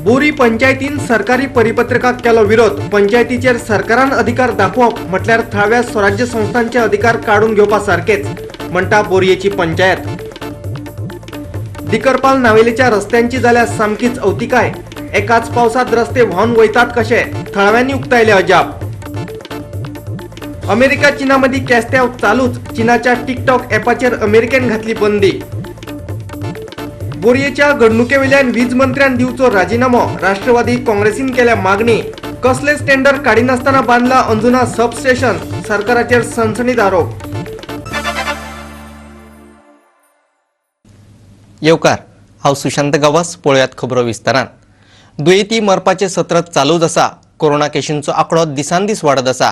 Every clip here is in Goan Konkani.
बोरी पंचायतीन सरकारी परिपत्रकाक केलो विरोध. पंचायतीचेर सरकारान अधिकार दाखोवप म्हटल्यार थळाव्या स्वराज्य संस्थांचे अधिकार काडून घेवपा सारकेच म्हणटा बोरयेची पंचायत. दिकरपाल नावेलीच्या रस्त्यांची जाल्यार सामकीच अवतिकाय. एकाच पावसात रस्ते व्हांवन वयतात कशे थळाव्यांनी उक्तायले अजाप. अमेरिका चीना मदीं केस्त्याव चालूच. चीनाच्या टिकटॉक ॲपाचेर अमेरिकेन घातली बंदी. बोरयेच्या घडणुकेवेल्यान वीज मंत्र्यान दिवचो राजीनामो. राष्ट्रवादी काँग्रेसीन केल्या मागणी. कसलेच टेंडर काडिनासतना बांदला अंजुना सबस्टेशन. सरकाराचेर सनसनीत आरोप. येवकार, हांव सुशांत गावस. पळयात खबरो विस्तारान. दुयेंती मरपाचें सत्र चालूच आसा. कोरोना केशींचो आंकडो दिसान दीस वाडत आसा.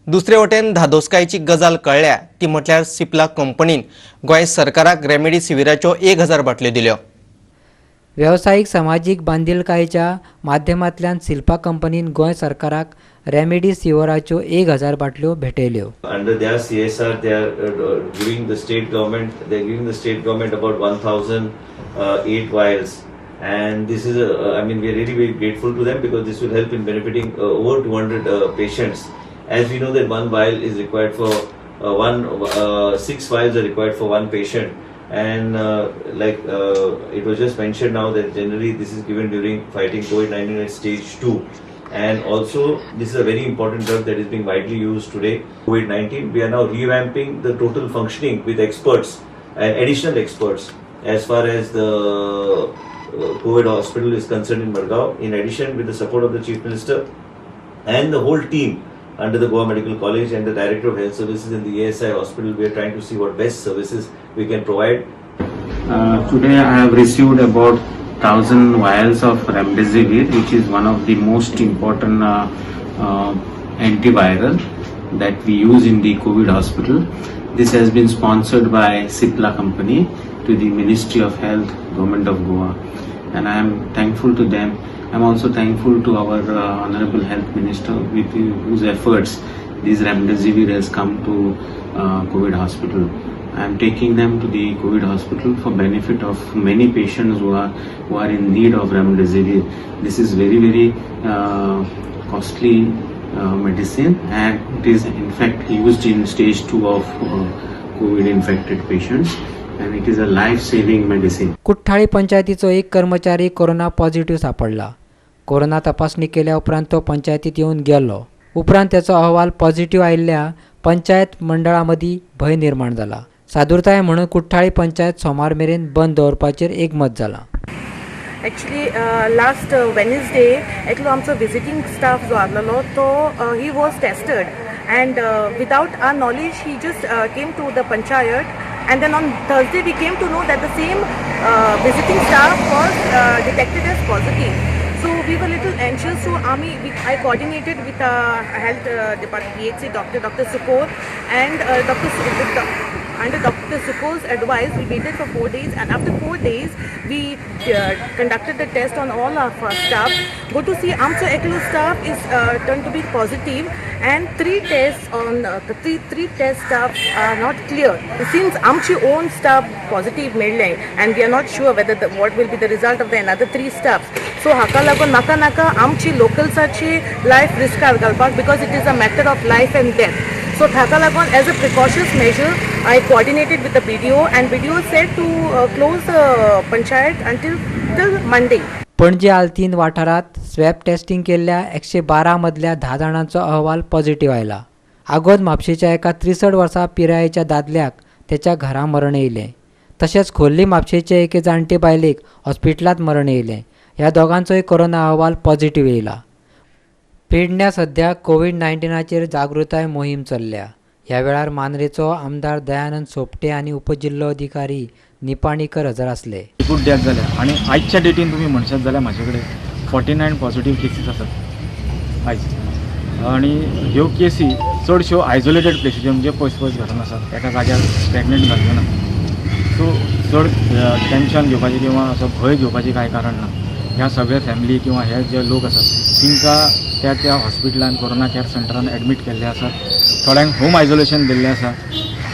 दुसरे वटेन धादोसकायेची गजाल कळ्ळ्या ती म्हटल्यार सिप्ला कंपनीन गोंय सरकाराक रेमडेसिवीराच्यो 1000 बाटल्यो दिल्यो. वेवसायीक समाजीक बांदिलकायेच्या माध्यमांतल्यान शिल्पा कंपनीन गोंय सरकाराक रेमडेसिवीराच्यो 1000 बाटल्यो भेटयल्यो. Under their CSR, they are giving the state government. They are giving the state government about 1008 vials, and this is I mean, we are really very grateful to them because this will help in benefiting over 200 patients. As we know that one vial is required for 6 vials are required for one patient, and it was just mentioned now that generally this is given during fighting COVID-19 at stage 2, and also this is a very important drug that is being widely used today. COVID-19, we are now revamping the total functioning with experts and additional experts as far as the COVID hospital is concerned in Margao. In addition, with the support of the Chief Minister and the whole team under the Goa Medical College and the Director of Health Services in the ESI hospital, we are trying to see what best services we can provide. Today I have received about 1000 vials of Remdesivir, which is one of the most important antiviral that we use in the COVID hospital. This has been sponsored by Cipla company to the Ministry of Health, Government of Goa, and I am thankful to them. I am also thankful to our Honorable Health Minister, with whose efforts this Remdesivir has come to COVID hospital. I am taking them to the COVID hospital for benefit of many patients who are in need of Remdesivir. This is very, very costly medicine, and it is in fact used in stage 2 of COVID infected patients, and it is a life-saving medicine. Cortalim पंचायतीचो एक कर्मचारी कोरोना पॉझिटिव्ह सापडला. कोरोना तपासणी केल्या उपरांत तो पंचायतीत येवन गेलो. उपरांत त्याचो अहवाल पॉझिटिव्ह आयिल्ल्या पंचायत मंडळा मदीं भंय निर्माण जाला. सादुरताय म्हणून कुठ्ठाळी पंचायत सोमार मेरेन बंद दवरपाचेर एकमत जाला. एक्चुअली लास्ट वेनसडे एकलो आमचो विजिटींग स्टाफ जो आसलेलो तो he was tested and without our knowledge he just came to the panchayat, and then on Thursday we came to know that the same visiting staff was detected as positive. So we were little anxious, so I coordinated with health department, PHC doctor, Dr. Sukor, and under Dr. Sukor's advice, we waited for 4 days, and after 4 days, we conducted the test on all our staff. Go to see, Amcho Eklo staff is turned to be positive, and 3 tests on the three test staff are not clear. Since Amchi own staff positive मेळ्ळे, and we are not sure whether what will be the result of the another 3 staffs. So हाका लागून नाका नाका आमची लोकल्साची लायफ रिस्कार घालपाक, because it is a matter of life and death. So ताका लागून as a precautious measure I coordinated with the BDO, and BDO said to close the panchayat until till Monday. Panaji आल्तीन वाठारांत स्वॅब टेस्टिंग केल्ल्या 112 मदल्या 10 जाणांचो अहवाल पॉझिटिव्ह आयला. आगोद म्हापशेच्या एका 63 वर्सां पिरायेच्या दादल्याक तेच्या घरा मरण येयलें. तशेंच खोर्ली म्हापशेचे एके जाणटे बायलेक हॉस्पिटलांत मरण येयलें. ह्या दोगांचोय कोरोना अहवाल पॉझिटिव्ह येयला. पेडण्या सध्या कोवीड-19चेर जागृताय मोहीम चल्ल्या. ह्या वेळार मांद्रेचो आमदार दयानंद सोपटे आनी उपजिल्लोधिकारी निपाणीकर हजर आसले. एकूच डेथ जाल्या आनी आयच्या डेटीन तुमी म्हणशात जाल्यार म्हाजे कडेन 49 पॉझिटिव्ह केसीस आसात आयज. आनी ह्यो केसी चडश्यो आयसोलेटेड प्लेसीचेर म्हणजे पयस पयस घरान आसात, एका जाग्यार स्टॅग्नंट जाल्ल्यो ना. सो चड टेंशन घेवपाची किंवा असो भंय घेवपाची कांय कारण ना. ह्या सगळे फॅमिली किंवा हे जे लोक आसात तांकां त्या त्या हॉस्पिटलान कोरोना केअर सेंटरान एडमीट केल्ले आसात, थोड्यांक होम आयसोलेशन दिल्लें आसा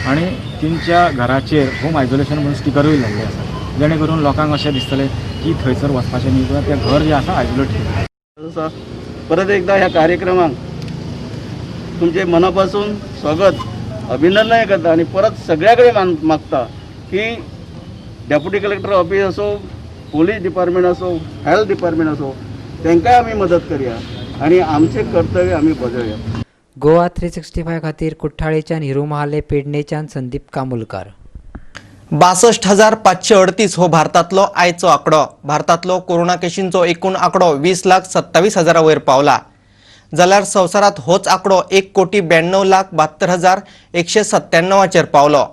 आनी तेंच्या घराचेर होम आयसोलेशन म्हणून स्टिकरूय लायिल्ले आसा, जेणे करून लोकांक अशें दिसतलें की थंयसर वचपाचें न्ही किंवा तें घर जें आसा आयसोलेट केलें. परत एकदा ह्या कार्यक्रमाक तुमचे मनापासून स्वागत अभिनंदनय करता आनी परत सगळ्या कडेन मागता की डेप्युटी कलेक्टर ऑफिस असो, पोलीस डिपार्टमेंट असो, हेल्थ डिपार्टमेंट असो, तांकांय आमी मदत करया आनी आमचें कर्तव्य आमी बजावया. गोवा 365 खातीर कुठ्ठाळेच्यान हिरू महाले, पेडणेच्यान संदीप कामुलकार. 62,538 हो भारतांतलो आयचो आंकडो. भारतांतलो कोरोना केशींचो एकूण आंकडो 20,27,000 वयर पावला, जाल्यार संवसारांत होच आंकडो 1,92,72,197 पावलो.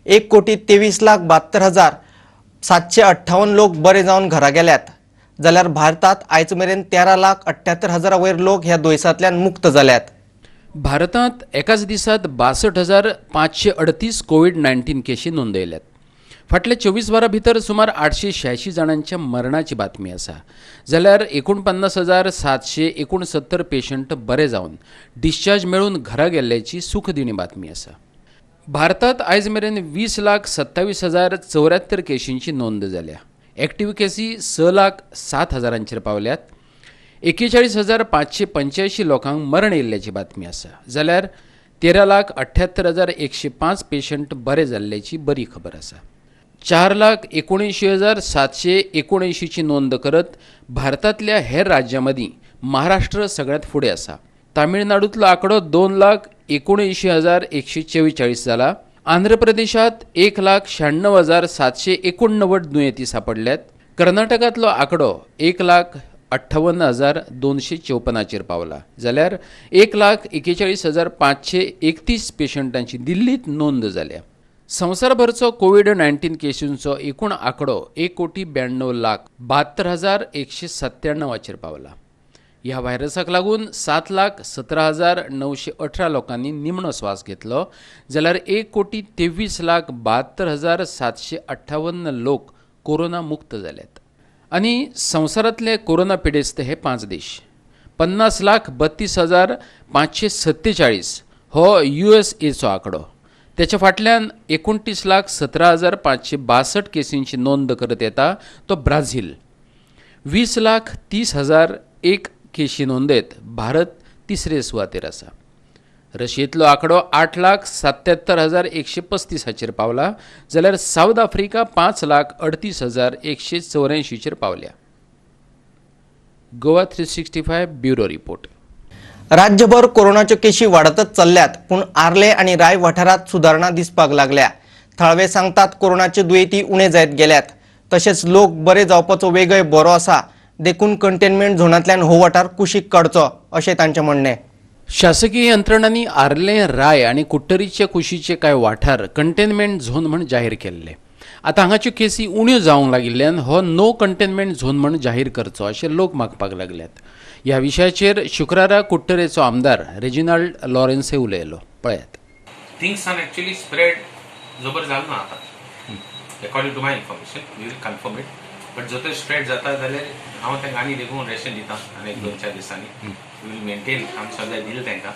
1,23,72,758 लोक बरे जावन घरा गेल्यात, जाल्यार भारतांत आयज मेरेन 13,78,000 वयर लोक ह्या दुयेंसांतल्यान मुक्त जाल्यात. भारतांत एकाच दिसात 62,538 कोवीड-19 केशी नोंदयल्यात. फाटल्या 24 वरां भितर सुमार 886 जाणांच्या मरणाची बातमी आसा, जाल्यार 49,769 पेशंट बरे जावन डिस्चार्ज मेळून घरा गेल्ल्याची सुखदिणी बातमी आसा. भारतांत आयज मेरेन 20,27,074 केशींची नोंद जाल्या. एक्टिव्ह केसी 6,07,000 पावल्यात. 41,585 लोकांक मरण येयल्ल्याची बातमी आसा, जाल्यार 13,78,105 पेशंट बरे जाल्ल्याची बरी खबर आसा. 4,79,779 नोंद करत भारतांतल्या हेर राज्यां मदीं महाराष्ट्र सगळ्यांत फुडें आसा. तामिळनाडूंतलो आंकडो 2,79,144 जाला. आंध्र प्रदेशांत 1,96,789 दुयेंती सांपडल्यात. कर्नाटकांतलो आंकडो 1,58,254 पावला, जाल्यार 1,41,531 पेशंटांची दिल्लींत नोंद जाल्या. संवसारभरचो कोवीड-19 केशींचो एकूण आंकडो 1,92,72,197 पावला. ह्या व्हायरसाक लागून 7,17,918 लोकांनी निमणो स्वास घेतलो, जाल्यार 1,23,72,758 लोक कोरोना मुक्त जाल्यात. आनी संवसारांतले कोरोना पिडेस्त हे 5 देश. 50,32,547 हो USAचो आंकडो. त्याच्या फाटल्यान 29,17,562 केसींची नोंद करत येता तो ब्राझील. 20,30,001 केशी नोंदयत भारत तिसरे सुवातेर आसा. रशियेंतलो आंकडो 8,77,135 पावला, जाल्यार सावथ आफ्रिका 5,38,184 पावल्या. Goa 365 bureau report. राज्यभर कोरोनाच्यो केशी वाडतच चल्ल्यात, पूण आर्ले आनी राय वाठारांत सुदारणा दिसपाक लागल्या. थळावे सांगतात कोरोनाचे दुयेंती उणे जायत गेल्यात, तशेंच लोक बरे जावपाचो वेगय बरो आसा, देखून कंटेनमेंट झोनांतल्यान हो वाठार कुशीक काडचो अशें तांचें म्हणणें. शासकीय यंत्रणांनी आर्ले, राय आनी कुट्टरीचे कुशीचे कांय वाठार कंटेनमेंट झोन म्हण जाहीर केल्ले. आतां हांगाच्यो केसी उण्यो जावंक लागिल्ल्यान हो नो कंटेनमेंट झोन म्हण जाहीर करचो अशें लोक मागपाक लागल्यात. ह्या विशयाचेर शुक्रारा कुट्टरेचो आमदार रेजिनाल्ड लॉरेन्स उलयलो, पळयात. Things are actually spread जबर जालो ना आतां, according to my information, we will confirm it, but जर तर स्प्रेड जाता जाल्यार हांव तांकां आनी देखून रेशन दिता आनी एक 2-4 दिसांनी we will maintain. आमी सगळें दिलें तांकां,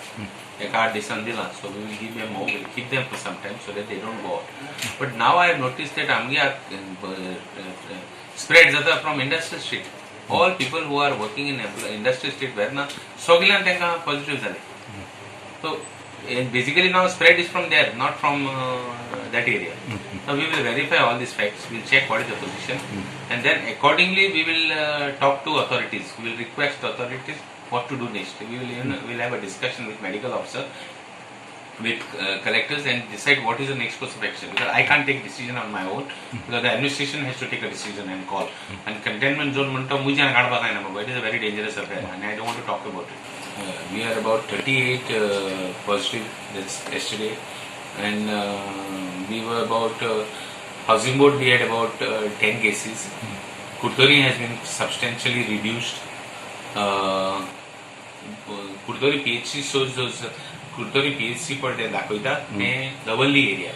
एका 8 दिसान दिलां, so we will give them more, will keep them for some time so that they don't go out. But now I have notice that आमगे स्प्रेड जाता from industrial street. All people who are working in industrial street Verna सगळ्यान तांकां पॉझिटिव्ह जाले. So basically now spread is from there, not from that area. Now we will verify all these facts, we will check what is the position, and then accordingly we will talk to authorities. We will request authorities what to do next. We will, we will have a discussion with medical officer, with collectors, and decide what is the next course of action. Because I can't take decision on my own, because the administration has to take a decision and call. And containment zone म्हणटा मुज्यान काडपाक जायना बाबा, it is a very dangerous affair and I don't want to talk about it. We are about 38 positive, that's yesterday, and we were about housing board we had about 10 cases. Curtorim has been substantially reduced. Curtorim PHC shows those, Curtorim PHC पळय ते दाखयता ते दवर्ली एरिया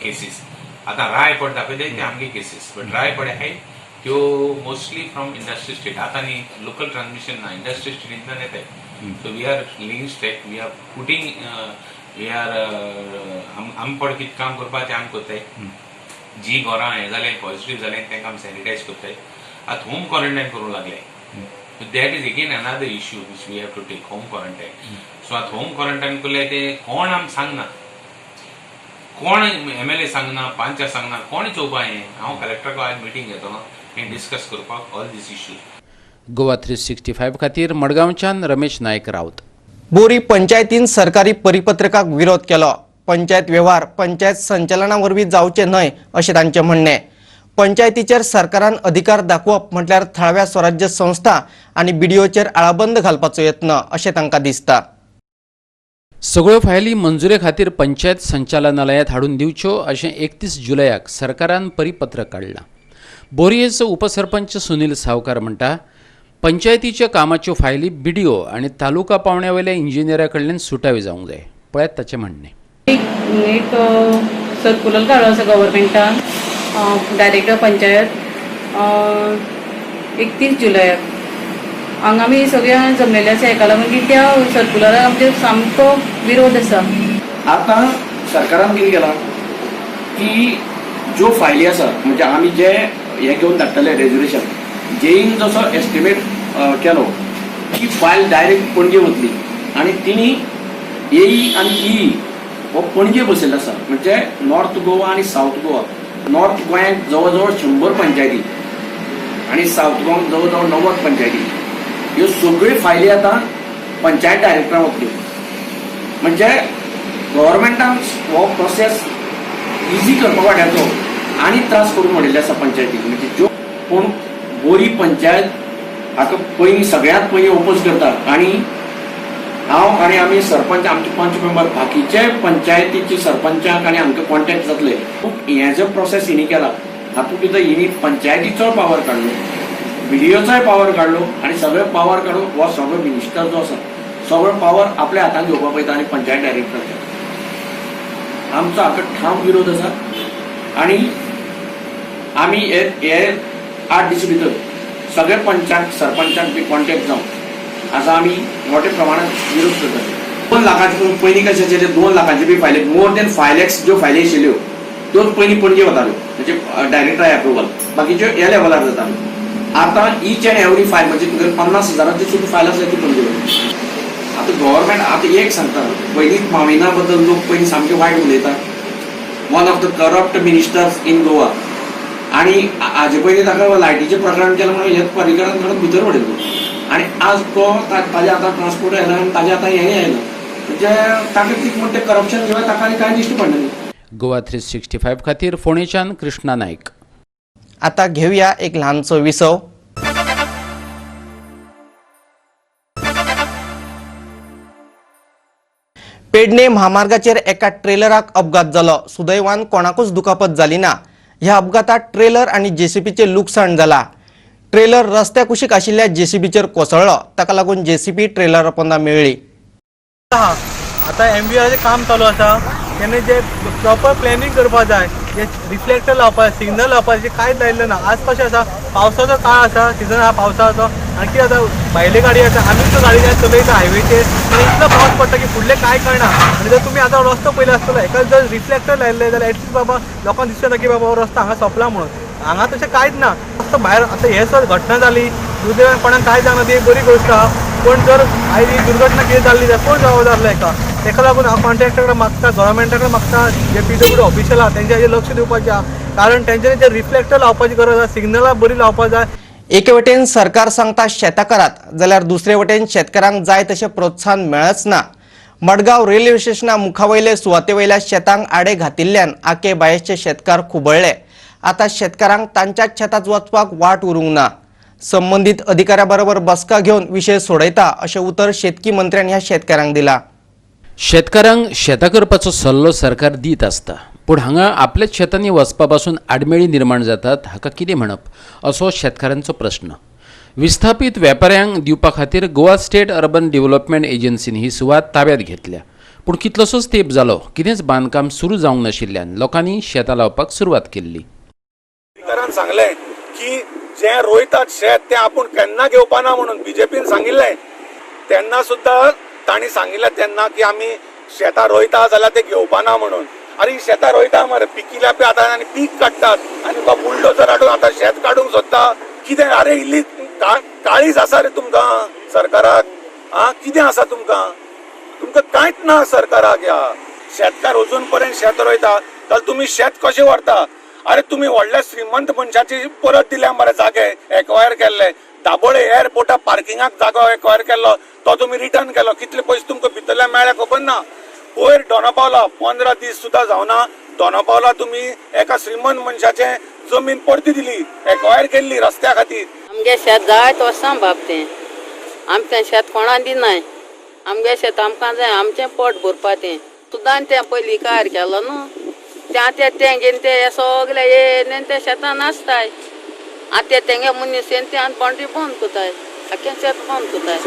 केसीस. आतां राय पड दाखयता ते आमगे केसीस, बट राय पड आहाय त्यो मोस्टली फ्रॉम इंडस्ट्री स्टेट. आतां न्ही लोकल ट्रान्समिशन ना, इंडस्ट्री स्टेटींतल्यान येताय. So we are laying track, we are putting, we are आम पड कितें काम करपा तें आमी करताय. जी घरां हें जालें, पॉझिटीव जालें, तांकां आमी सॅनिटायज करताय. आतां होम क्वॉरंटायन करूंक लागले. That is again another issue which we have to take, home quarantine. So आतां होम क्वॉरंटायन केल्यार ते कोण आम सांगना, कोण एमएलए सांगना, पंच सांगना, कोण चोवपा हें. हांव कलेक्टराक आज मिटींग घेतलो हें डिस्कस करपाक ऑल these issues. Goa 365 खातीर मडगांवच्यान रमेश नायक राऊत. बोरी पंचायतीन सरकारी परिपत्रकाक विरोध केलो. पंचायत वेव्हार पंचायत संचालना वरवीं जावचे न्हय अशें तांचें म्हणणें. पंचायतीचेर सरकारान अधिकार दाखोवप म्हटल्यार थळाव्या स्वराज्य संस्था आनी बीडीओचेर आळाबंद घालपाचो यत्न अशें तांकां दिसता. सगळ्यो फायली मंजुरे खातीर पंचायत संचालनालयात हाडून दिवच्यो अशें 31 जुलयाक सरकारान परिपत्रक काडलां. बोरयेचो उपसरपंच सुनील सावकार म्हणटा, पंचायतीच्या कामाच्यो फायली बीडीओ आनी तालुका पावंड्या वयल्या इंजिनियरा कडल्यान सुटावे जावंक जाय. पळयात ताचें म्हणणें. एक सर्कुलर काडलो आसा गव्हर्मेंटान, डायरेक्टर पंचायत, 31 जुलयाक. हांगा आमी सगळे जमलेले आसा हेका लागून की त्या सर्कुलराक आमचो सामको विरोध आसा. आतां सरकारान कितें केलां की ज्यो फायली आसा, म्हणजे आमी जे हें घेवन धाडटले रेजोल्युशन, जेईन जसो एस्टिमेट केलो ती फायल डायरेक्ट पणजे वतली आनी तिणी एई आनी ई हो पणजे बसयल्लो आसा. म्हणजे नॉर्थ गोवा आनी सावथ गोवा, नॉर्थ गोंयांत जवळ जवळ 100 पंचायती आनी सावथ गोवाक जवळ जवळ 90 पंचायती, ह्यो सगळ्यो फायली आतां पंचायत डायरेक्टरां वतल्यो. म्हणजे गव्हर्मेंटान हो प्रोसेस इजी करपा वाट्याचो आनी त्रास करून उडयल्ले आसा पंचायतीक. म्हणजे ज्यो पूण बोरी पंचायत हाका पयलीं सगळ्यांत पयलीं ओपोज करता आनी हांव आनी आमी सरपंच, आमचे पंच मेंबर, बाकीचे पंचायतीचे सरपंचांक आनी आमकां कॉन्टेक्ट जातले. हें जो प्रोसेस हिणी केला हातूंत भितर हिणी पंचायतीचो पावर काडलो, बीडीओचोय पावर काडलो आनी सगळे पावर काडून हो सगळो मिनिस्टर जो आसा सगळो पावर आपल्या हातान घेवपाक पळयता आनी पंचायत डायरेक्टर आमचो हाका ठाम विरोध आसा. आनी आमी हे 8 दीस भितर सगळे पंचांक सरपंचांक बी कॉन्टेक्ट जावन आतां आमी मोठ्या प्रमाणात विरोध करतात. 2 लाखांचे पयलीं कशें आशिल्लें, 2 लाखांची बी फायली, मोर दॅन 5 लॅक्स ज्यो फायली आशिल्ल्यो त्योच पयलीं पणजे वताल्यो, म्हणजे डायरेक्टर एप्रुवल, बाकीच्यो ह्या लेवलार जाताल्यो. आतां ईच अँड एवरी फायल म्हणजे तुगेली 50 हजारांची सुद्दां फायल आसा ती पणजे वता. आतां गव्हर्मेंट आतां एक सांगता, पयलींच माविना बद्दल लोक पयलीं सामके वायट उलयता, one of the corrupt ministers in Goa, आनी हाजे पयलीं ताका लायटीचें प्रकरण केलें म्हणून हें परिकरण काडून भितर उडयलो आनी आज तो ताजे आतां ट्रान्सपोर्ट आयला आनी ताजे आतां हें आयलां, म्हणजे ताका कितें म्हणटा तें करप्शन शिवाय ताका आनी कांय दिश्टी पडना. गोवा 365 खातीर फोंडेच्यान कृष्णा नायक. आता घेऊया एक ल्हानसो विसव. पेडणे म्हामार्गाचेर एका ट्रेलराक अपघात जालो. सुदैवान कोणाकूच दुखापत जाली ना. ह्या अपघातात ट्रेलर आनी जेसीबीचें लुकसाण जाला. ट्रेलर रस्त्या कुशीक आशिल्ल्या जेसीबीचेर कोसळ्ळो. ताका लागून जेसीबी ट्रेलरा पोंदा मेळ्ळी. आतां एमवीआराचें काम चालू आसा, तेन्ना जे प्रॉपर प्लॅनिंग करपाक जाय, जे रिफ्लेक्टर लावपाक, सिग्नल लावपाचें कांयच लायिल्लें ना. आज कशें आसा, पावसाचो काळ आसा, सिजन आसा पावसाचो, आनी कितें जाता, भायली गाडी आसा, आमी सुद्दां गाडी चलयता हायवेचेर, आनी इतलो पावस पडटा की फुडलें कांय कळना. आनी जर तुमी आतां रस्तो पयलो आसतलो, हेका जर रिफ्लेक्टर लायिल्ले जाल्यार एटलीस्ट बाबा लोकांक दिसता की बाबा हो रस्तो हांगा सोंपला म्हणून. हांगा तशें कांयच ना, रस्तो भायर. आतां हें सर घटना जाली, दुर्दैवान कोणाक कांय जावना, ती एक बरी गोश्ट आहा, पूण जर आयज ही दुर्घटना कितें जाल्ली जाल्यार कोण जबाबदार जातलो हेका? तेका लागून हांव कॉन्ट्रॅक्टरा कडेन मागता, गव्हर्मेंटा कडेन मागता, जे पीडब्ल्यूडी ऑफिशियल आहा तेंच्या हाजेर लक्ष दिवपाचें आहा, कारण तेंच्यांनी जे रिफ्लेक्टर लावपाची गरज आहा, सिग्नलां बरीं लावपाक जाय. एके वटेन सरकार सांगता शेतां करात, जाल्यार दुसरे वटेन शेतकारांक जाय तशें प्रोत्साहन मेळच ना. मडगांव रेल्वे स्टेशना मुखावयले सुवाते वयल्या शेतांक आडे घातिल्ल्यान आके बायेचे शेतकार खुबळ्ळे. आतां शेतकारांक तांच्याच शेतांत वचपाक वाट उरूंक ना. संबंदीत अधिकाऱ्या बरोबर बसका घेवन विशय सोडयता अशें उतर शेतकी मंत्र्यान ह्या शेतकारांक दिला. शेतकारांक शेतां करपाचो सल्लो सरकार दीत आसता, पूण हांगा आपल्याच शेतांनी वचपा पासून आडमेळी निर्माण जातात, हाका कितें म्हणप असो शेतकारांचो प्रश्न. विस्थापीत वेपाऱ्यांक दिवपा खातीर गोवा स्टेट अर्बन डेव्हलपमेंट एजन्सीन ही सुवात ताब्यात घेतल्या. पूण कितलोसोच तेंप जालो कितेंच बांदकाम सुरू जावंक नाशिल्ल्यान लोकांनी शेतां लावपाक सुरवात केल्ली. सरकारान सांगलें की जे रोयतात शेत तें आपूण केन्ना घेवपा ना म्हणून बीजेपीन सांगिल्लें. तेन्ना सुद्दां तांणी सांगिल्लें तेन्ना की आमी शेतां रोयता जाल्यार ते घेवपा ना म्हणून. आनी शेतां रोयता मरे पिकिल्या पळय आतां आनी पीक काडटात आनी तो बुलडोजर हाडून आतां शेत काडूंक सोदता. कितें अरे इल्ली काळीज आसा रे तुमकां सरकाराक? आं कितें आसा तुमकां? तुमकां कांयच ना सरकाराक. ह्या शेतकार अजून पर्यंत शेत रोयता जाल्यार तुमी शेत कशें व्हरता? अरे तुमी व्हडल्या श्रीमंत मनशाची परत दिल्या मरे जागे एक्वायर केल्ले. दाबोळे एअरपोर्टा पार्किंगाक जागो एक्वायर केल्लो तो तुमी रिटर्न केलो. कितले पयशे तुमकां भितरल्या मेळ्ळे खबर ना. पयर दोनापावला 15 दीस सुद्दां जावना दोनापावला तुमी एका श्रीमंत मनशाचे जमीन परती दिली, एक्वायर केल्ली रस्त्या खातीर. आमगे शेत जायत वर्सां बाब तें आमी तें शेत कोणा दिनाय. आमगे शेत आमकां जाय, आमचें पोट भरपा तें सुद्दां तें पयलीं कार केलो न्हू तें तें तें घेवन ते सगळे येयन ते शेतान नाचताय. आतां ते तेंगे मनीस येवन ते आनी बाउंड्री बंद करताय, आख्खें शेत बंद करताय.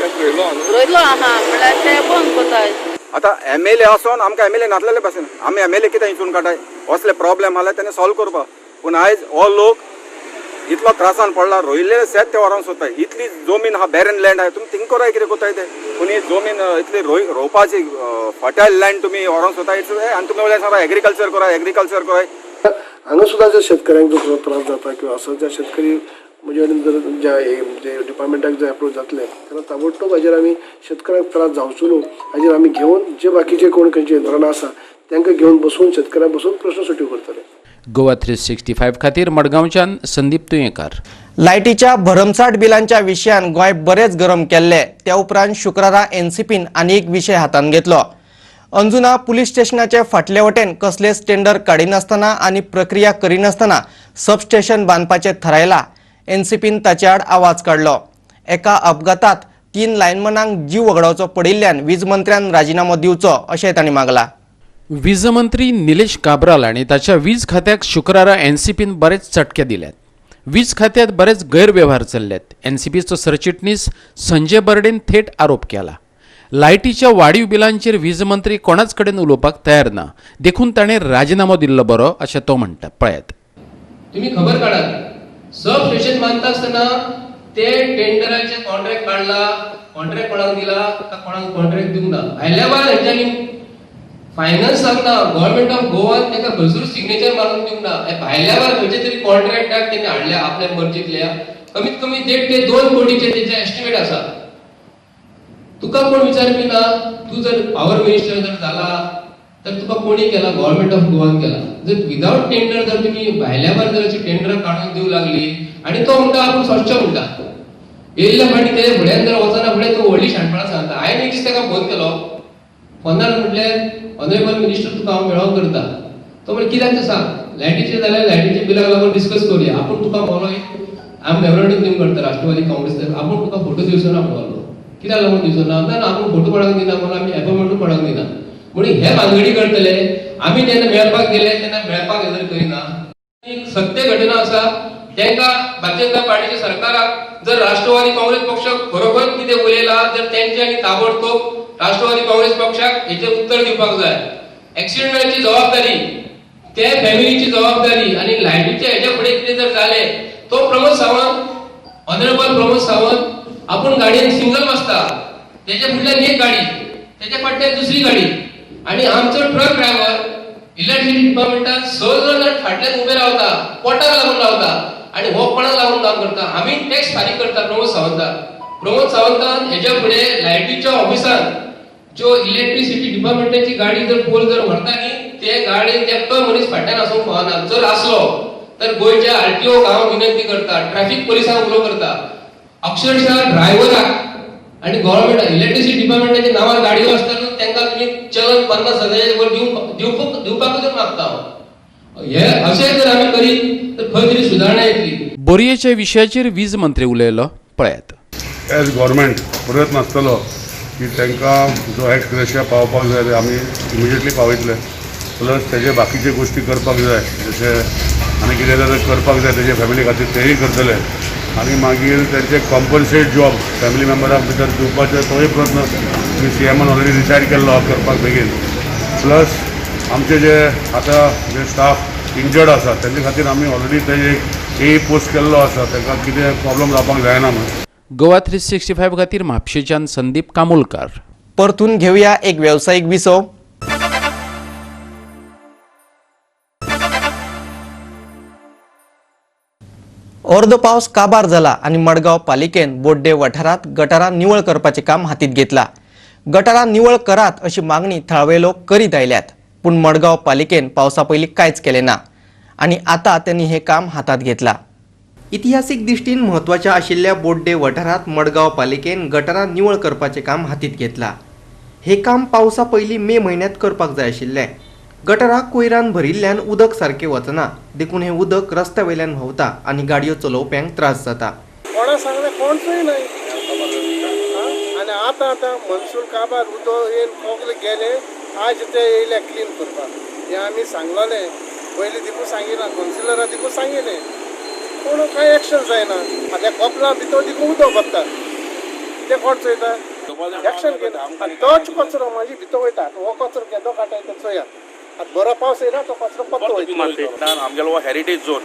रोयलो आहा म्हणल्यार तें बंद करताय. आतां एमएलए आसोन आमकां एमएलए नासलेले भाशेन आमी एमएलए कितें हिंचून काडटाय? असले प्रॉब्लेम आसल्यार तेणें सॉल्व करपा. पूण आयज हो लोक इतलो त्रासान पडला, रोयिल्ले शेत ते व्हरोंक सोदताय. इतली जमीन आहा, बॅरन लँड आहा, तुमी थिंक कराय कितें करताय ते. पूण ही जमीन इतली रोवपाची फर्टायल लँड तुमी व्हरोंक सोदताय आनी तुमी वयल्यान सांगता एग्रीकल्चर कराय, एग्रीकल्चर कराय. हांगा सुद्दां जर शेतकऱ्यांक जो त्रास जाता किंवा असो ज्या शेतकरी म्हणजे जर ज्या जे डिपार्टमेंटाक जर एप्रोच जातले तेन्ना ताबडतोब हाजेर आमी शेतकऱ्यांक त्रास जावचो न्हू हाजेर आमी घेवन जे बाकीचे कोण खंयची यंत्रणा आसा तांकां घेवन बसून शेतकऱ्यांक बसून प्रश्न सुटी करतले. गोवा 365 खातीर मडगांवच्यान संदीप तुयेंकार. लायटीच्या भरमसाठ बिलांच्या विशयान गोंय बरेच गरम केल्ले. त्या उपरांत शुक्रारा एनसीपीन आनी एक विशय हातांत घेतलो. अंजुना पुलीस स्टेशनाचे फाटले वटेन कसलेच टेंडर काडिनासतना आनी प्रक्रिया करिनासतना सबस्टेशन बांदपाचें थारायला. एनसीपीन ताचे आड आवाज काडलो. एका अपघातात 3 लायनमनांक जीव वगडावचो पडिल्ल्यान वीज मंत्र्यान राजिनामो दिवचो अशें तांणी मागला. वीज मंत्री निलेश काब्राल आनी ताच्या वीज खात्याक शुक्रारा एनसीपीन बरेच चटके दिल्यात. वीज खात्यात बरेच गैरवेव्हार चल्ल्यात. एनसीपीचो सरचिटणीस संजय बर्डेन थेट आरोप केला. लायटीच्या वाडीव बिलांचेर वीज मंत्री कोणाच कडेन उलोवपाक तयार ना, देखून ताणें राजिनामो दिल्लो बरो अशें तो म्हणटा. पळयात. तुम्ही खबर काढात, सब स्टेशन बांदता आसतना ते टेंडराचे कॉन्ट्रॅक्ट काडला, कॉन्ट्रॅक्ट कोणाक दिला का कोणाक कॉन्ट्रॅक्ट दिवंक ना. भायल्या भायर हेंच्यांनी फायनान्स सांगना, गव्हर्मेंट ऑफ गोवान ताका खंयसर सिग्नेचर मारून दिवंक ना. भायल्या भायर खंयचे तरी कॉन्ट्रॅक्टाक तेणी हाडल्या आपल्या मर्जीतल्या. कमीत कमी 1.5 ते 2 कोटीचे तेचे एस्टिमेट आसा. तुका कोण विचारपी ना. तूं जर पावर मिनिस्टर जर जाला तर तुका कोणी केला? गव्हर्मेंट ऑफ गोवान केला. जर विदाउट टेंडर जर तुमी भायल्या भायर जर अशी टेंडरां काडून दिवंक लागली आनी तो म्हणटा आपूण स्वच्छ म्हणटा, येयल्ल्या फाटी तेज्या फुड्यान जर वचना फुडें तो व्हडली शाणपणां सांगता. हांवें एक दीस ताका फोन केलो. फोनार म्हटलें ऑनरेबल मिनिस्टर तुका हांव मेळोंक करता. तो म्हणलें कित्याक तें सांग, लायटीचें जाल्यार लायटीच्या बिलाक लागून डिस्कस करुया. आपूण तुका मोलो आमी मेमोरंडम दिवंक करता राष्ट्रवादी काँग्रेस, आपूण तुका फोटो दिवचो ना म्हणलो. कित्याक लागून दिवचो ना? ना आपूण फोटो कोणाक दिना म्हणून आमी एपॉयमेंटूय कोणाक दिना म्हणून हे भानगडी करतले. आमी जेन्ना मेळपाक गेले तेन्ना मेळपाक जर करिना. एक सत्य घटना आसा. तांकां भारतीय जनता पार्टीच्या सरकाराक जर राष्ट्रवादी काँग्रेस पक्ष खरोखर कितें उलयला जर तेंच्यांनी ताबडतोब राष्ट्रवादी काँग्रेस पक्षाक हेचेर उत्तर दिवपाक जाय. एक्सिडेंटाची जबाबदारी ते फॅमिलीची जबाबदारी आनी लायटीच्या हेच्या फुडें कितें जर जालें तो प्रमोद सावंत, ऑनरेबल प्रमोद सावंत आपूण गाडयेन सिंगल बसता, तेच्या फुडल्यान एक गाडी, तेच्या फाटल्यान दुसरी गाडी आनी आमचो ट्रक ड्रायव्हर इलेक्ट्रिसिटी डिपार्टमेंटान 6 जाण फाटल्यान उबे रावता, पोटाक लागून रावता आनी हो कोणाक लागून काम करता? आमी टॅक्स फारीक करता प्रमोद सावंताक. प्रमोद सावंतान हेच्या फुडें लायटीच्या ऑफिसान ज्यो इलेक्ट्रिसिटी डिपार्टमेंटाची गाडी जर पोल जर व्हरता न्ही ते गाडयेन एकटो मनीस फाटल्यान आसूंक फावना. जर आसलो तर गोंयच्या आरटीओक हांव विनंती करता, ट्रॅफिक पोलिसांक उलो करता, अक्षरशः ड्रायव्हराक आनी गव्हर्मेंट इलेक्ट्रिसिटी डिपार्टमेंटाच्या नांवार गाडयो आसता न्हू तांकां तुमी चलन 50,000 वर दिवपाकूच मागता हांव. हे अशें जर आमी करीत तर खंय तरी सुदारणा येतली. बोरयेच्या विशयाचेर वीज मंत्री उलयलो, पळयात. एज गव्हर्मेंट प्रयत्न आसतलो की तांकां जो एक्स ग्रेशिया पावपाक जाय ते आमी इमिजिएटली पावयतले. प्लस तेजे बाकीचे गोश्टी करपाक जाय, जशें आनी कितें जाल्यार करपाक जाय तेजे फॅमिली खातीर तेय करतले. आनी मागीर तेंचे कॉम्पन्सेट जॉब फॅमिली मेंबराक भितर दिवपाचो तोय प्रयत्न आमी सी एमान ऑलरेडी डिसायड केल्लो आहा करपाक बेगीन. प्लस आमचे जे आतां जे स्टाफ इंजर्ड आसा तेंचे खातीर आमी ऑलरेडी ते एक ए पोस्ट केल्लो आसा, तांकां कितें प्रॉब्लम जावपाक जायना म्हूण. गोवा 365 खातीर म्हापशेच्यान संदीप कामुलकार. परतून घेवया एक वेवसायीक विसव. अर्दो पावस काबार जाला आनी मडगांव पालिकेन बोड्डे वाठारांत गटारां निवळ करपाचें काम हातींत घेतला. गटारां निवळ करात अशी मागणी थळावे लोक करीत आयल्यात, पूण मडगांव पालिकेन पावसा पयलीं कांयच केलें ना आनी आतां त्यांनी हें काम हातांत घेतला. इतिहासीक दृश्टीन म्हत्वाच्या आशिल्ल्या बोड्डे वाठारांत मडगांव पालिकेन गटारां निवळ करपाचें काम हातींत घेतला. हें काम पावसा पयलीं मे म्हयन्यांत करपाक जाय आशिल्लें. गटारां कोयरान भरिल्ल्यान उदक सारकें वचना, देखून हें उदक रस्त्या वयल्यान व्हांवता आनी गाडयो चलोवप्यांक त्रास जाता. कोणा सांगलें कोणचोय न्हय आनी आतां आतां मनसून काबार उदक येवन कोगले गेले, आज ते येयले क्लीन करपाक. हें आमी सांगलोलें पयलीं दिकू सांगिना, कौन्सिलरा दिकू सांगिलें, पूण कांय एक्शन जायना. आतां कोपलां भितर दिकू उदक भरता, ते कोण चोयता? एक्शन घेना. आनी तोच कचरो मागीर भितर वयता, हो कचरो केदो काडटा ते चोयात. आतां बरो पावस येयना तो कचरो परतो वयता. आमगेलो हो हेरिटेज झोन,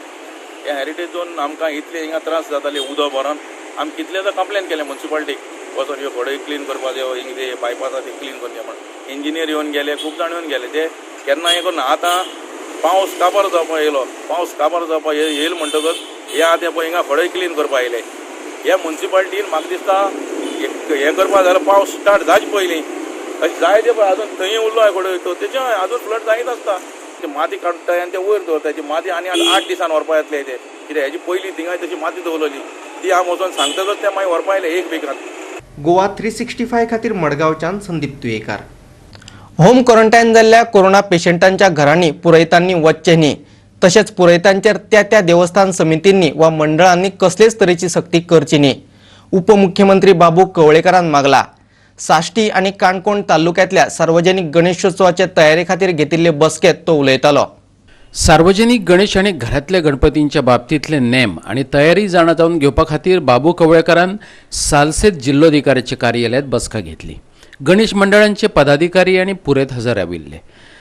हे हेरिटेज झोन आमकां इतले हिंगा त्रास जाताले उदक भरोन. आमी कितले तर कंप्लेन केले म्युनिसिपालिटीक, वचोन ह्यो खडय क्लीन करपा ह्यो हिंग ते बायपास आसा ते क्लीन करून दी म्हण. इंजिनियर येवन गेले, खूब जाण येवन गेले, ते केन्ना हें करून. आतां पावस काबार जावपा येयलो, पावस काबार जावपा येयल म्हणटकच हे आतां पळय हिंगा खडय क्लीन करपा येयले. हे म्युनिसिपालिटीन म्हाका दिसता हें करपा जाल्यार पावस स्टार्ट जायचे पयलीं अशें जायते पळय अजून थंय उरलो खडय तो तेजे अजून फ्लड जायत आसता. ते माती काडटाय आनी ते वयर दवरता, ती माती आनी 8 दिसान व्हरपा येतले ते कित्याक हेजी पयलीं थिंगाय तशी माती दवरलेली ती हांव वचोन सांगतकच ते मागीर व्हरपा आयले एक विकान. गोवा 365 खातीर मडगांवच्यान संदीप तुयेकार. होम क्वॉरंटायन जाल्ल्या कोरोना पेशंटांच्या घरांनी पुरयतांनी वचचें न्ही, तशेंच पुरयतांचेर त्या त्या देवस्थान समितींनी वा मंडळांनी कसलेच तरेची सक्ती करची न्ही, उपमुख्यमंत्री बाबू कवळेकारान मागला. साश्टी आनी काणकोण तालुक्यांतल्या सार्वजनिक गणेशोत्सवाचे तयारी खातीर घेतिल्ले बसकेंत तो उलयतालो. सार्वजनिक गणेश आनी घरांतल्या गणपतींच्या बाबतींतले नेम आनी तयारी जाणा जावन घेवपा खातीर बाबू कवळेकारान सालसेत जिल्लोधिकाऱ्याच्या कार्यालयांत बसका घेतली. गणेश मंडळांचे पदाधिकारी आनी पुरयत हजर राविल्ले.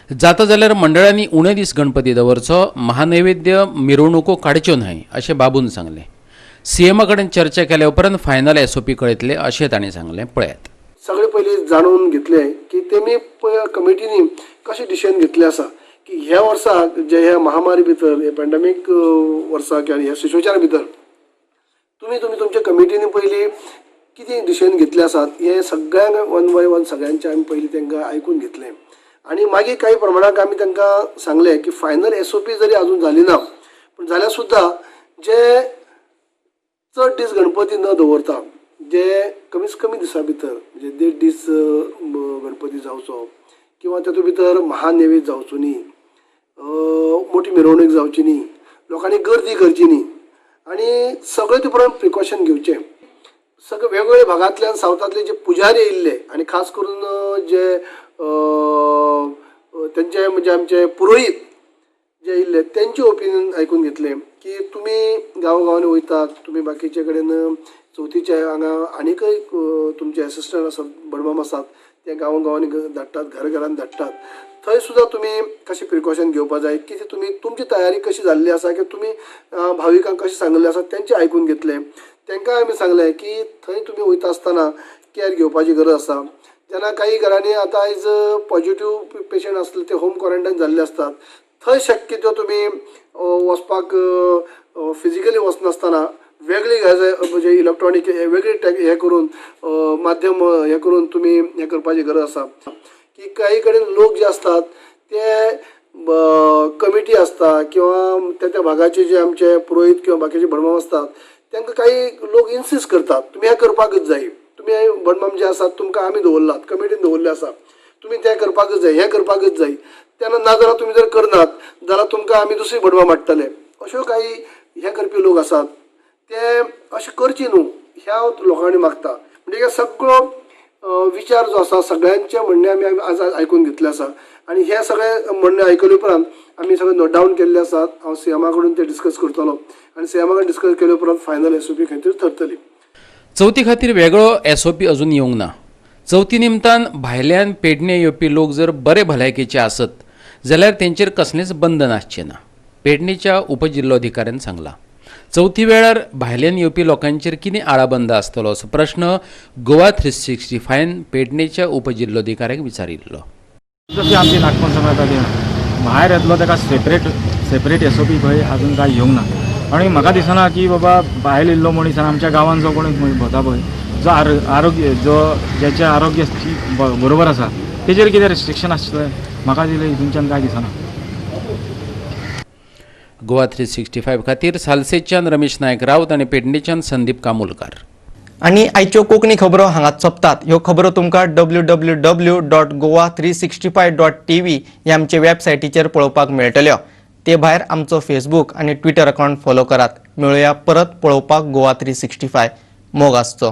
जाता जाल्यार मंडळांनी उणे दीस गणपती दवरचो, महानैवेद्य मिरवणुको काडच्यो न्हय अशें बाबून सांगलें. सीएमा कडेन चर्चा केल्या उपरांत फायनल एसओपी कळयतले अशें तांणी सांगलें. पळयात. सगळे पयलीं जाणून घेतले की तेमी कमिटींनी कशें डिसिजन घेतलें आसा की ह्या वर्साक जे ह्या महामारी भितर, हे पॅन्डेमीक वर्साक आनी ह्या सिच्युएशना भितर तुमी तुमी तुमच्या कमिटींनी पयलीं कितें डिसिजन घेतले आसात हें सगळ्यांक वन बाय वन सगळ्यांचें आमी पयलीं तांकां आयकून घेतलें आनी मागीर कांय प्रमाणाक आमी तांकां सांगलें की फायनल एसओपी जरी आजून जाली ना पूण जाल्यार सुद्दां जे चड दीस गणपती न दवरता जे कमीत कमी दिसां भितर म्हणजे 1.5 दीस गणपती जावचो किंवा तातूंत भितर महानैवेद्य जावचो न्ही, मोठी मिरवणूक जावची न्ही, लोकांनी गर्दी करची न्ही आनी सगळें ते प्रमाण प्रिकॉशन घेवचें. सगळे वेगवेगळ्या भागांतल्यान सावथांतले जे पुजारी येयल्ले आनी खास करून जे तेंचे म्हणजे आमचे पुरोहीत जे येयल्ले तेंचे ओपिनियन आयकून घेतलें की तुमी गांव गांवांनी वयतात, तुमी बाकीचे कडेन चवथीचे हांगा आनीकय तुमचे एसिस्टंट आसात, बडमाम आसात, ते गांव गांवांनी धाडटात, घर घरान धाडटात, थंय सुद्दां तुमी कशें प्रिकॉशन घेवपा जाय, कितें तुमी तुमची तयारी कशी जाल्ली आसा किंवा तुमी भाविकांक कशें सांगिल्लें आसा तेंचें आयकून घेतलें. तांकां आमी सांगलें की थंय तुमी वयता आसतना कॅर घेवपाची गरज आसा. जेन्ना काही घरांनी आतां आयज पॉजिटीव पेशंट आसले ते होम क्वॉरंटायन जाल्ले आसतात, थंय शक्यतो तुमी वचपाक फिजिकली वचनासतना वेगळी म्हणजे इलेक्ट्रॉनीक वेगळी हें करून माध्यम हें करून तुमी हें करपाची गरज आसा. की काही कडेन लोक जे आसतात ते कमिटी आसता किंवा त्या त्या भागाचे जे आमचे पुरोहीत किंवा बाकीचे बडमाम आसतात तांकां काही लोक इन्सिस्ट करतात तुमी हें करपाकच जाय, तुमी बडमाम जे आसात तुमकां आमी दवरलात, कमिटीन दवरले आसा, तुमी तें करपाकच जाय, हें करपाकच जाय. तेन्ना ना जाल्यार तुमी जर करनात जाल्यार तुमकां आमी दुसरी बडमाम हाडटले, अश्यो काही हें करपी लोक आसात. ते अशें करची न्हू ह्या लोकांनी मागता. म्हणजे सगळो विचार जो आसा सगळ्यांचें म्हणणें आमी आज आयकून घेतलें आसा आनी हें सगळें म्हणणें आयकले उपरांत आमी सगळे नोट डावन केल्ले आसात. हांव सीएमा कडेन ते डिस्कस करतलो आनी सीएमा कडेन डिस्कस केले उपरांत फायनल एसओपी खंय तरी थरतली. चवथी खातीर वेगळो एसओपी अजून येवंक ना. चवथी निमतान भायल्यान पेडणे येवपी लोक जर बरे भलायकेचे आसत जाल्यार तेंचेर कसलेंच बंधन आसचें ना, पेडणेच्या उपजिल्लोधिकाऱ्यान सांगलां. चवथी वेळार भायल्यान येवपी लोकांचेर कितें आळाबंद आसतलो असो प्रश्न गोवा 365 पेडणेच्या उपजिल्लोधिकाऱ्याक विचारिल्लो. जशी आमची नागपंचम येता ती भायर येतलो ताका सेपरेट एसओपी खंय अजून काय येवंक ना आनी म्हाका दिसना की बाबा भायर येयल्लो मनीस आनी आमच्या गांवांत जो कोण भोंवता पळय जो आरोग्य जो ज्याचें आरोग्य बरोबर आसा तेजेर कितें रेस्ट्रिक्शन आसतलें म्हाका दिलें हितूनच्यान काय दिसना. गोवा 365 खातीर सालसेच्यान रमेश नायक राऊत आनी पेडणेच्यान संदीप कामुलकार. आनी आयच्यो कोंकणी खबरो हांगाच सोंपतात. ह्यो खबरो तुमकां www.goa365.tv ह्या आमचे वेबसायटीचेर पळोवपाक मेळटल्यो. ते भायर आमचो फेसबूक आनी ट्विटर अकावंट फॉलो करात. मेळुया परत पळोवपाक गोवा 365. मोग आसचो.